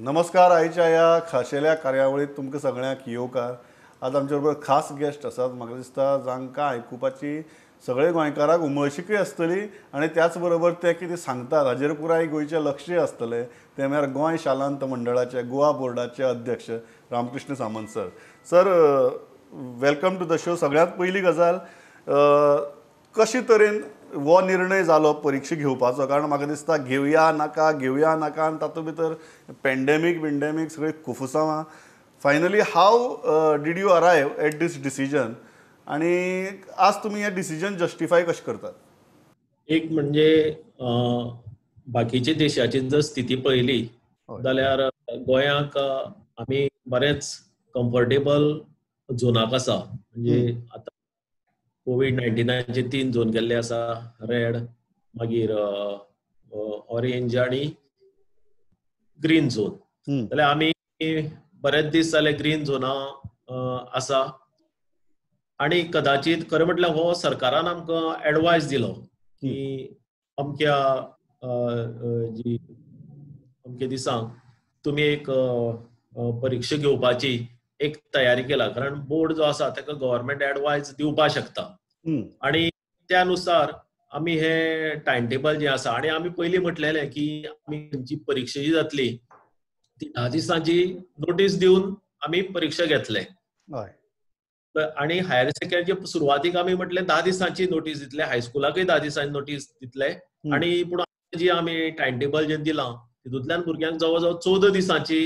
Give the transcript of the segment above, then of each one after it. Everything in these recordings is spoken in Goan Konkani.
नमस्कार. आयच्या ह्या खाशेल्या कार्यावळीत तुमकां सगळ्यांक येवकार. आज आमचे बरोबर खास गेस्ट आसात. म्हाका दिसता जांकां आयकुपाची सगळे गोंयकारांक उमळशिकूय आसतली आनी त्याच बरोबर ते कितें सांगतात हाजेर पुराय गोंयचें लक्षय आसतलें. ते म्हळ्यार गोंय शालांत मंडळाचे गोवा बोर्डाचे अध्यक्ष Ramakrishna Samant sir. Sir, welcome to the show. सगळ्यांत पयली गजाल, कशे तरेन हो निर्णय जालो परिक्षा घेवपाचो? कारण म्हाका दिसता घेवया नाका घेवया नाका आनी तातूंत भितर पेंडेमीक बिंडेमीक सगळीं कुफुसांवां. Finally how did you arrive at this decision आनी आज तुमी हें डिसिजन जस्टिफाय कशें करतात? एक म्हणजे बाकीच्या देशाची जर स्थिती पळयली जाल्यार गोंयाक आमी बरेंच कम्फर्टेबल झोनाक आसा. म्हणजे आतां कोवीड-19 3 झोन केल्ले आसा, रेड, मागीर ऑरेंज आनी ग्रीन झोन. जाल्यार आमी बरेच दीस जाले ग्रीन झोना आसा आनी कदाचित खरें म्हटल्यार हो सरकारान आमकां एडवायस दिलो की अमक्या जी अमके दिसांक तुमी एक परिक्षा घेवपाची एक तयारी केला. कारण बोर्ड जो आसा ताका गव्हर्मेंट एडवायस दिवपाक शकता आनी त्या नुसार आमी हे टायम टेबल जे आसा आनी आमी पयलीं म्हटलेलें की आमी जी परिक्षा जी जातली ती 10 दिसांची नोटीस दिवन आमी परिक्षा घेतले. आनी हायर सेकंडरी सुरवातीक आमी म्हटलें 10 दिसांची नोटीस दितले, हायस्कुलाकय 10 दिसांची नोटीस दितले. आनी पूण जी आमी टायम टेबल जें दिलां तितूंतल्यान भुरग्यांक जवळ जवळ 14 दिसांची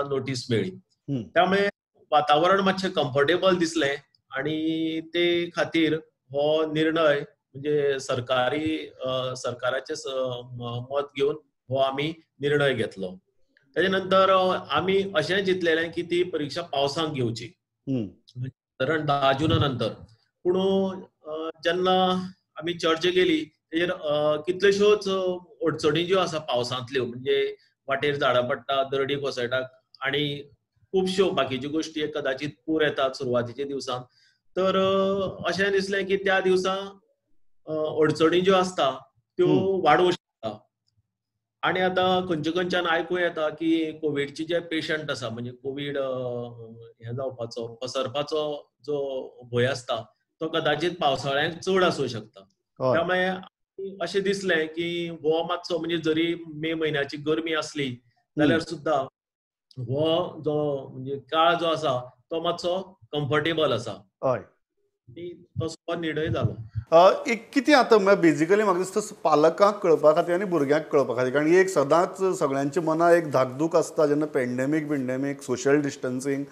नोटीस मेळ्ळी. त्यामुळे वातावरण मातशें कम्फर्टेबल दिसलें आनी ते खातीर हो निर्णय म्हणजे सरकारी सरकाराचें मत घेवन हो आमी निर्णय घेतलो. तेजे नंतर आमी अशें चिंतलेलें की ती परिक्षा पावसांत घेवची, सादारण 10 जुना नंतर. पूण जेन्ना आमी चर्चा केली तेजेर कितल्योश्योच अडचणी ज्यो आसा पावसांतल्यो, म्हणजे वाटेर झाडां पडटा, दरडी कोसळटा आनी खुबश्यो बाकीच्यो गोश्टी कदाचित पूर येतात सुरवातीच्या दिवसांत. तर अशें दिसलें की त्या दिवसा अडचणी ज्यो आसता त्यो वाडोवंक शकता. आनी आतां खंयच्या खंयच्यान आयकूं येता की कोविडचे जे पेशंट आसा, म्हणजे कोवीड हें जावपाचो पसरपाचो जो भंय आसता तो कदाचित पावसाळ्यांत चड आसूं शकता. त्यामुळे अशें दिसलें की हो मातसो म्हणजे जरी मे म्हयन्याची गरमी आसली जाल्यार सुद्दां हो जो म्हणजे काळ जो आसा तो मातसो कम्फर्टेबल आसा. तसो निर्णय जालो. एक कितें आतां बेजिकली म्हाका दिसता पालकांक कळपा खातीर आनी भुरग्यांक कळपा खातीर, कारण एक सदांच सगळ्यांच्या मनाक एक धाकधूक आसता जेन्ना पेंडेमीक बिंडेमीक सोशल डिस्टन्सींग,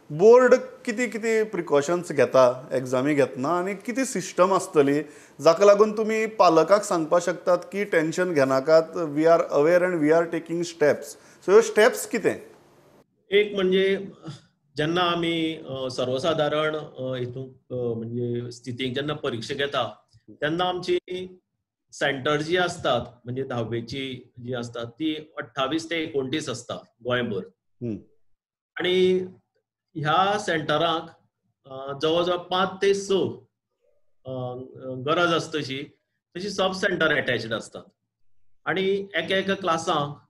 बोर्ड कितें कितें प्रिकॉशन्स घेता एग्जामी घेतना आनी कितें सिस्टम आसतली जाका लागून तुमी पालकांक सांगपाक शकतात की tension घेनाकात, we are aware and we are taking steps. So ह्यो स्टेप्स कितें? एक म्हणजे जेन्ना आमी सर्वसादारण हितून म्हणजे स्थितीक जेन्ना परिक्षा घेता तेन्ना आमची सेंटर जी आसतात म्हणजे धावेची जी आसतात ती 28 ते 29 आसता गोंयभर. आनी ह्या सेंटरांक जवळ जवळ 5 ते 6 गरज आसता तशी तशी सब सेंटर एटॅच्ड आसतात. आनी एका एका क्लासांक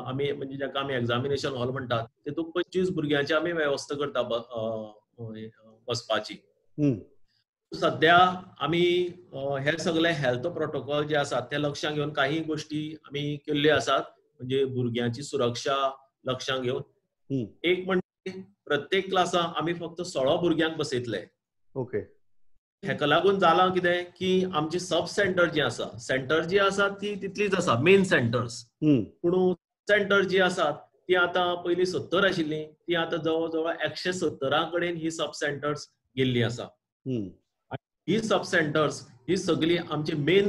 आमी म्हणजे जाका आमी एग्जामिनेशन हॉल म्हणटात तितूंत 25 भुरग्यांची आमी वेवस्था करता बसपाची. सद्या आमी हे सगळे हेल्थ प्रोटोकॉल जे आसात ते लक्षांत घेवन काही गोश्टी आमी केल्ल्यो आसात, म्हणजे भुरग्यांची सुरक्षा लक्षांत घेवन. एक म्हणजे प्रत्येक क्लासाक आमी फक्त 16 भुरग्यांक बसयतले. ओके. हेका लागून जालां कितें की आमची सब सेंटर जी आसा, सेंटर जी आसा ती तितलीच आसा मेन सेंटर्स, पूण सेंटर जी आसात ती आतां पयलीं 70 आशिल्लीं ती आतां जवळ जवळ 170 कडेन ही सब सेंटर्स गेल्ली आसा. ही सब सेंटर्स ही सगळी आमचे मेन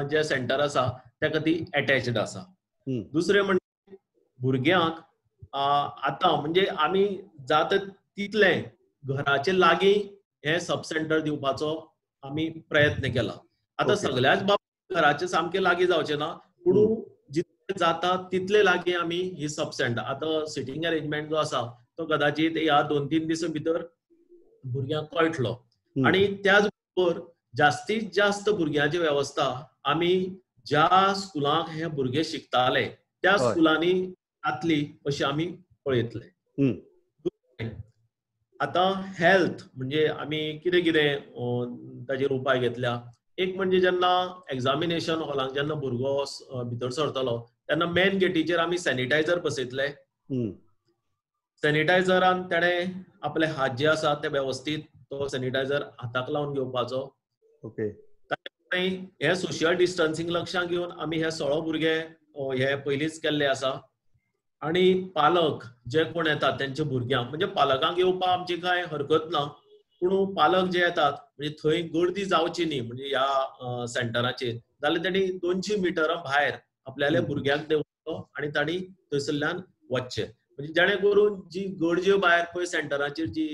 जे सेंटर आसा ताका ती एटॅच्ड आसा. दुसरें म्हणजे भुरग्यांक आतां म्हणजे आमी जाता तितलें घराचे लागीं हे सब सेंटर दिवपाचो आमी प्रयत्न केला. आतां सगळ्याच बाबतींत घराचे सामके लागीं जावचें ना, पूण जितले जाता तितले लागीं आमी ही सब सेंटर आतां सिटींग अरेंजमेंट जो आसा तो कदाचित ह्या 2-3 दिसां भितर भुरग्यांक कळटलो. आनी त्याच बरोबर जास्तीत जास्त भुरग्यांची वेवस्था आमी ज्या स्कुलांक हे भुरगे शिकताले त्या स्कुलांनी जातली अशी आमी पळयतले. आतां हेल्थ म्हणजे आमी कितें कितें ताजेर उपाय घेतल्या. एक म्हणजे जेन्ना एग्जामिनेशन हॉलाक जेन्ना भुरगो भितर सरतलो तेन्ना मेन गेटीचेर आमी सॅनिटायझर बसयतले. सॅनिटायझरान तेणें आपले हात जे आसा ते वेवस्थीत तो सॅनिटायझर हाताक लावन घेवपाचो. ओके. हे सोशियल डिस्टन्सिंग लक्षांत घेवन आमी हे 16 भुरगे हे पयलींच केल्ले आसा. आनी पालक जे कोण येतात तेंच्या भुरग्यांक, म्हणजे पालकांक येवपाक आमची कांय हरकत ना, पूण पालक जे येतात म्हणजे थंय गर्दी जावची न्ही म्हणजे ह्या सेंटराचेर, जाल्यार तेणी 200 मिटरां भायर आपल्याले भुरग्यांक देंवोवचो आनी तांणी थंयसरल्यान वचचें, म्हणजे जेणे करून जी गरजे भायर पळय सेंटराचेर जी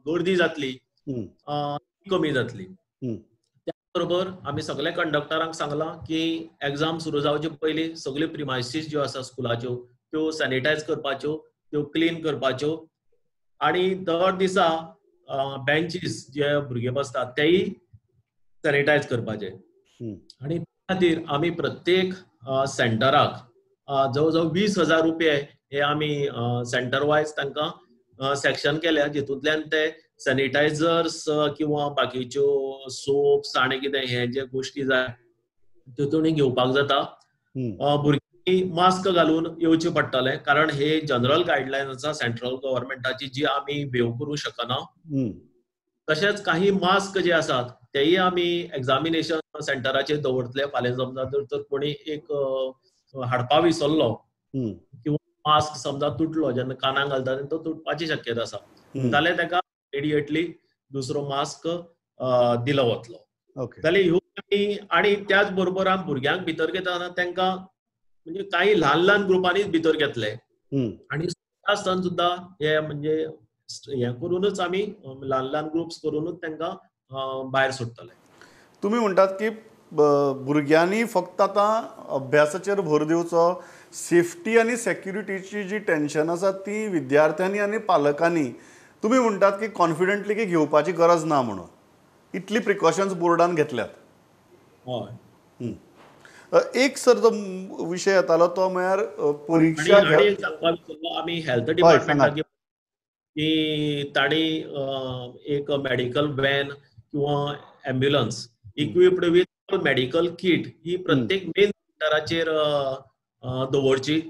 गर्दी जातली ती कमी जातली. त्याच बरोबर आमी सगल्या कंडक्टरांक सांगलां की एग्जाम सुरू जावचे पयलीं सगल्यो प्रिमायसीस ज्यो आसा स्कुलाच्यो त्यो सॅनिटायज करपाच्यो, त्यो क्लीन करपाच्यो, आनी दर दिसा बेंचीस जे भुरगे बसतात तेय सॅनिटायज करपाचे. आनी त्या खातीर आमी प्रत्येक सेंटराक जवळ जवळ 20,000 रुपये हे आमी सेंटर वायज तांकां सेक्शन केल्या, जितूंतल्यान ते सॅनिटायझर्स किंवा बाकीच्यो सोप्स आनी कितें हे जे गोश्टी जाय त्यो तांणी घेवपाक जाता. भुरगीं मास्क घालून येवचें पडटलें, कारण हे जनरल गायडलायन आसा सेंट्रल गव्हर्मेंटाची जी आमी वेव करूं शकना. तशेंच काही मास्क जे आसात तेय आमी एग्जामिनेशन सेंटराचेर दवरतले. फाल्यां समजा जर कोणी एक हाडपा विसरलो किंवा मास्क समजा तुटलो जेन्ना कानाक घालता तेन्ना तो तुटपाची शक्यता आसा, जाल्यार ताका इमिडिएटली दुसरो मास्क दिलो वतलो. जाल्यार ह्यो आमी, आनी त्याच बरोबर आमी भुरग्यांक भितर घेतना तांकां म्हणजे काही ल्हान ल्हान ग्रुपांनीच भितर घेतले आनी आसतना सुद्दां हे म्हणजे हे करूनच आमी ल्हान ल्हान ग्रुप्स करूनच तांकां भायर सोडटले. तुमी म्हणटात की भुरग्यांनी फक्त आतां अभ्यासाचेर भर दिवचो, सेफ्टी आनी सेक्युरिटीची जी टेन्शन आसा ती विद्यार्थ्यांनी आनी पालकांनी तुमी म्हणटात की कॉन्फिडंटली की घेवपाची गरज ना म्हणून, इतली प्रिकॉशन्स बोर्डान घेतल्यात. हय. एक सर जो विशय येतालो तो म्हळ्यार परिक्षा. आमी हेल्थ डिपार्टमेंटाक की तांणी एक मेडिकल व्हॅन किंवा ambulance equipped with medical kit ही प्रत्येक मेन सेंटराचेर दवरची.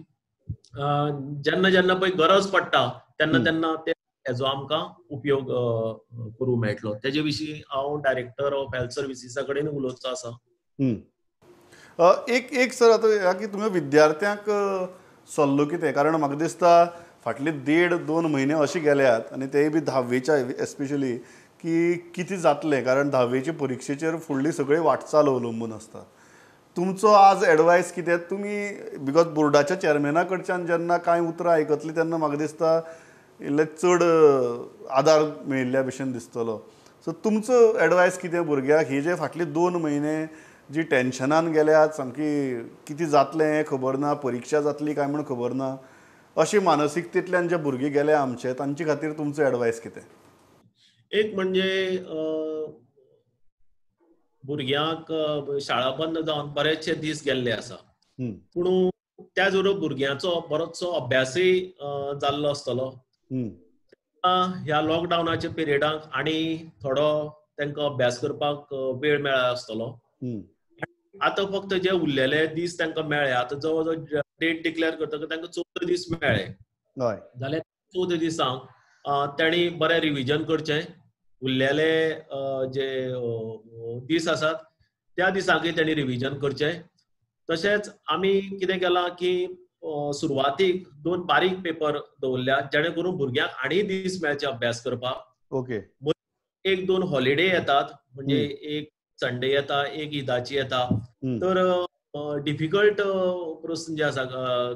जेन्ना जेन्ना पळय गरज पडटा तेन्ना तेन्ना ते हेजो आमकां उपयोग करूंक मेळटलो. तेजे विशीं हांव डायरेक्टर ऑफ हेल्थ सर्विसीसा कडेन उलोवचो आसा. एक एक सर आतां की तुमी विद्यार्थ्यांक सल्लो कितें, कारण म्हाका दिसता फाटले 1.5-2 म्हयने अशे गेल्यात आनी तेय बी धाव्वेच्या एस्पेशली की कितें जातलें, कारण धाव्वेचे परिक्षेचेर फुडली सगळी वाटचाल अवलंबून आसता. तुमचो आज एडवायस कितें तुमी, because बोर्डाच्या चेअरमॅना कडच्यान जेन्ना कांय उतरां आयकतलीं तेन्ना म्हाका दिसता इल्लें चड आदार मेळिल्ल्या भशेन दिसतलो. सो तुमचो एडवायस कितें भुरग्यांक ही जे फाटले 2 म्हयने जी टेन्शनान गेल्यात, सामकी कितें जातलें हें खबर ना, परिक्षा जातली काय म्हूण खबर ना, अशी मानसिकतेंतल्यान जे भुरगे गेले आमचे तांचे खातीर तुमचो एडवायस कितें? एक म्हणजे भुरग्यांक शाळा बंद जावन बरेचशे दीस गेल्ले आसा, पूण त्याच बरोबर भुरग्यांचो बरोचसो अभ्यासय जाल्लो आसतलो. ह्या लॉकडावनाच्या पिरियडाक आनी थोडो तांकां अभ्यास करपाक वेळ मेळ्ळा आसतलो. आतां फक्त जे उरलेले दीस तांकां मेळ्ळे, आतां जवळ जवळ डेट डिक्लेअर करतकच तांकां 14 दीस मेळ्ळे, जाल्यार 14 दिसांक तांणी बरें रिविजन करचें. उरलेले जे दीस आसात त्या दिसांकय तांणी रिविजन करचें. तशेंच आमी कितें केलां की सुरवातीक 2 बारीक पेपर दवरल्या जेणे करून भुरग्यांक आनी दीस मेळचे अभ्यास करपाक. ओके. 1-2 हॉलिडे येतात, म्हणजे एक संडे येता, एक ईदाची येता, तर डिफिकल्ट प्रस्न जे आसा,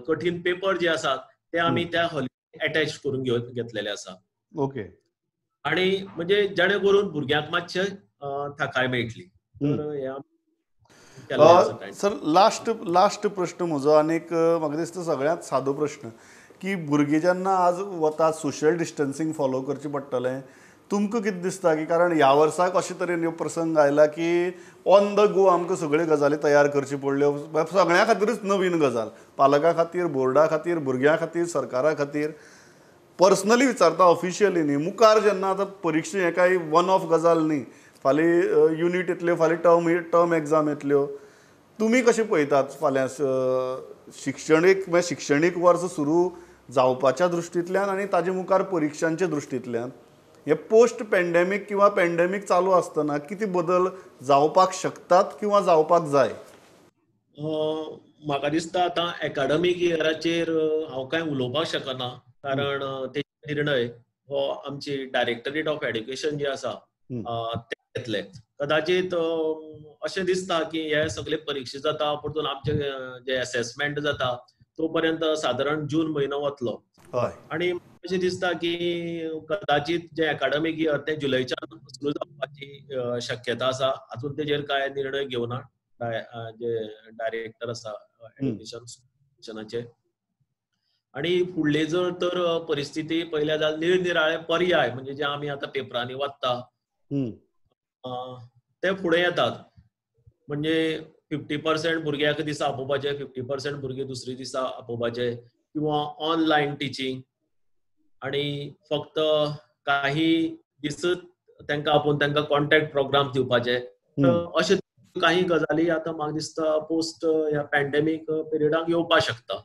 कठीण पेपर जे आसात ते आमी त्या हॉलिडे अटॅच करून घेतलेले आसा. ओके. आणि म्हणजे जेणे करून भुरग्यांक मातशें थाकाय मेळटली. तर सर लास्ट लास्ट प्रश्न म्हजो आनी एक म्हाका दिसता सगळ्यांत सादो प्रश्न की भुरगीं जेन्ना आज वता सोशल डिस्टन्सिंग फॉलो करचें पडटलें, तुमकां कितें दिसता की कारण ह्या वर्साक अशे तरेन ह्यो प्रसंग आयला की ऑन the go आमकां सगळ्यो गजाली तयार करच्यो पडल्यो, सगळ्यां खातीरच नवीन गजाल, पालकां खातीर, बोर्डा खातीर, भुरग्यां खातीर, सरकारा खातीर. पर्सनली विचारता, ऑफिशियली न्ही, मुखार जेन्ना आतां परिक्षा हें कांय वन ऑफ गजाल न्ही, फाल्यां युनीट येतल्यो, फाल्यां टर्म एग्जाम येतल्यो, तुमी कशें पळयतात फाल्यां शिक्षणीक म्हळ्यार शिक्षणीक वर्स सुरू जावपाच्या दृश्टींतल्यान आनी ताजे मुखार परिक्षांच्या दृश्टींतल्यान हे पोस्ट पेंडेमीक किंवा पेंडेमीक चालू आसतना कितें बदल जावपाक शकतात किंवा जावपाक जाय? म्हाका दिसता आतां एकाडमीक इयराचेर हांव कांय उलोवपाक शकना, कारण ते निर्णय हो आमची डायरेक्टरेट ऑफ एड्युकेशन जी आसा ते घेतले. कदाचित अशें दिसता की हे सगळे परिक्षा जाता परतून आमचे जे एसेसमेंट जाता तो पर्यंत सादारण जून म्हयनो वतलो आनी अशें दिसता की कदाचित जे एकाडमीक इयर ते जुलयच्यान सुरू जावपाची शक्यता आसा. अजून तेजेर कांय निर्णय घेवना जे डायरेक्टर आसा एड्युकेशनाचे. आनी फुडले जर तर परिस्थिती पळयल्या जाल्यार निरनिराळे पर्याय म्हणजे जे आमी आतां पेपरांनी वाचता ते फुडें येतात. म्हणजे 50% भुरग्यांक एका दिसा आपोवपाचे, 50% भुरगे दुसरे दिसा आपोवपाचे, किंवा ऑनलायन टिचींग आनी फक्त काही दिसत तांकां आपोवन तांकां कॉन्टॅक्ट प्रोग्राम दिवपाचे. अशे काही गजाली आतां म्हाका दिसता पोस्ट ह्या पॅन्डेमीक पिरियडाक येवपाक शकता.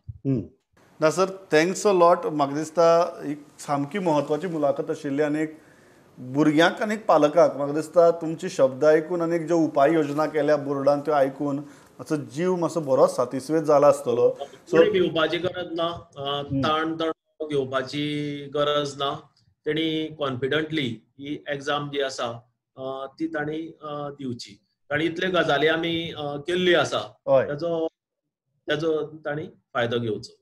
ना सर, thanks a lot. म्हाका दिसता एक सामकी म्हत्वाची मुलाखत आशिल्ली आनी एक भुरग्यांक आनी पालकांक म्हाका दिसता तुमचे शब्द आयकून आनी ज्यो उपाय योजना केल्या बोर्डान त्यो आयकून मातसो जीव मातसो बरोच सातिस्वेद जाला आसतलो. सो भिवपाची गरज ना, ताण तणाव घेवपाची गरज ना. तेणी कॉन्फिडंटली ही एग्जाम जी आसा ती तांणी दिवची, कारण इतले गजाली आमी केल्ली आसा ताजो तांणी फायदो घेवचो.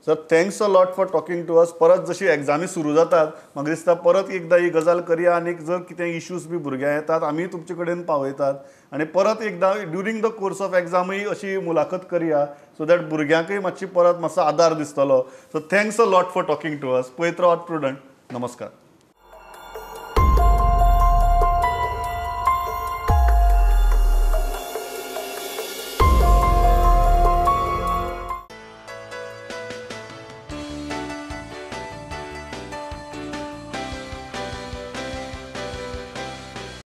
Sir, thanks a lot for talking to us. परत जशी एग्जामी सुरू जातात म्हाका दिसता परत एकदां ही गजाल करया आनी जर कितें इश्यूज बी भुरग्यांक येतात आमी तुमचे कडेन पावयतात आनी परत एकदां ड्युरींग the course of एग्जामूय अशी मुलाखत करया सो that भुरग्यांकूय मातशी परत मातसो आदार दिसतलो. So thanks a lot for talking to us. पळयत रावात प्रुडंट. नमस्कार.